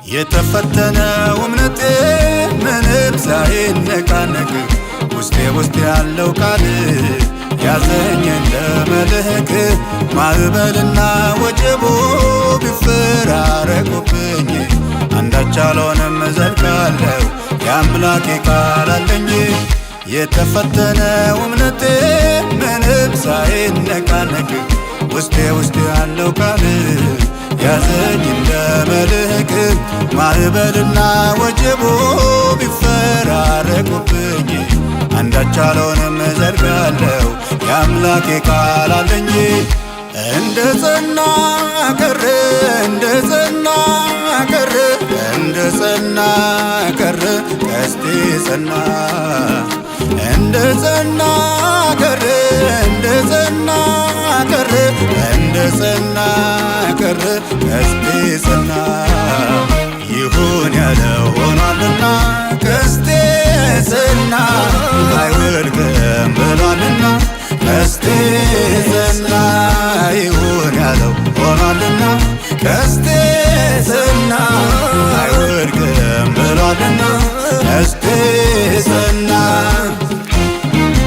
የተፈተነው እምነቴ ምንም ሳይነቃነቅ ውስጤ ውስጥ ያለው ቃል ያዘኝ እንደ መልህቅ። ማዕበልና ወጀቡ ቢፈራረቁብኝ አንዳች አልሆንም፣ እዘልቃለሁ፣ የአምላኬ ቃል አለኝ። የተፈተነው እምነቴ ምንም ሳይነቃነቅ ውስጤ ውስጥ ያለው ቃል ያዘኝ እንደ መልህቅ። ማዕበልና ወጀቡ ቢፈራረቁብኝ አንዳች አልሆንም፣ እዘልቃለሁ፣ የአምላኬ ቃል አለኝ። እንደ ጸና ቀረ፣ እንደ ጸና ቀረ፣ እንደ ጸና ቀረ፣ ቀስቴ ጸና። እንደ ጸና ቀረ፣ እንደ ጸና ቀረ፣ እንደ ጸና ቀረ፣ ቀስቴ